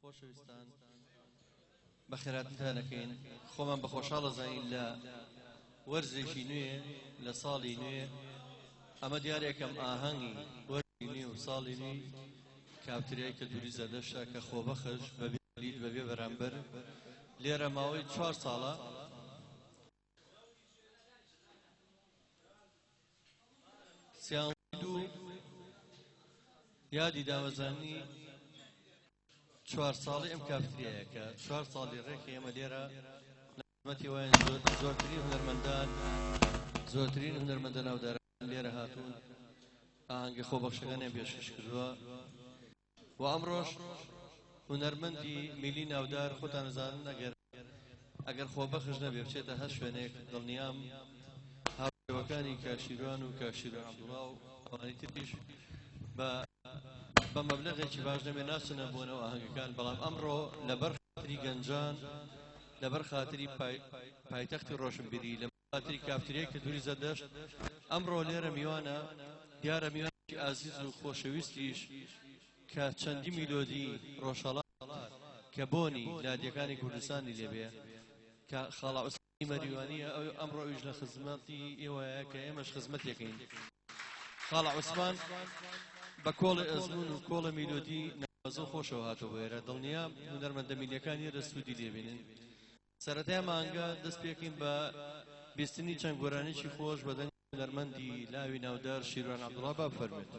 خۆشەویستان بەخێراتنتان ئەکەین خۆمان بە خۆشحاڵ ئەزانین لە وەرزێکی نوێ لە ساڵی نوێ ئەمە دیارێکم ئاهەنگی وەرزی نوێ و ساڵی نوێی کافتریای کەلتوری زەردەشتە کە خۆبەخش بەبێ بلیت بەبێ بەرامبەر لێرە ماوەی چوار ساڵە سیانزەی دوو یادی دامەزرانی چوار ساڵی ئەم کافتریایە کە چوار ساڵی ڕێکی ئێمە لێرە لە خزمەتی وایان زۆر زۆرترین هونەرمەندان زۆرترین هونەرمەندە ناوداران لێرە هاتوون ئاهەنگە خۆبەخشەکانیان پێشکەش کردووە و ئەمڕۆش هونەرمەندی میلی ناودار خۆتان ئەزانن ئەگەر ئەگەر خۆبەخش نەبێ بچێتە هەر شوێنێک دڵنیام هاوشێوەکانی کاک شیروان و کاک شیروان عەبدوڵا و ئەوانی تریش بە بە مەبلەغێکی باش نەبێ ناچنە بۆنەوە ئاهەنگەکان بەڵام ئەمڕۆ لەبەر خاتری گەنجان لەبەر خاتری پایتەختی ڕۆشنبیری لە خاتری کافتریای کلتوری زەردەشت ئەمڕۆ لێرە میوانە دیارە میوانێکی ئازیز و خۆشەویستیش کە چەندی میلۆدی ڕۆژهەڵات کە بۆنی لادیەکانی کوردستانی لێبێ کە خاڵە عوسمانی مەریوانیە ئەو ئەمڕۆ ئەویش لە خزمەتی ئێوەیە کە ئێمەش خزمەتێکین خاڵە عوسمان بە کۆڵێ ئەزمون و کۆڵە میلۆدی ناوازە و خۆشەوە هاتووە بۆ ئێرە دڵنیام هونەرمەندە میللیەکان لێرە سوودی لێبینن سەرەتای مانگە دەست پێکەین بە بیستنی چەند گۆرانیی خۆش بە دەنگی هونەرمەندی لاوی ناودار شیروان عەبدوڵا با بفەرموێت.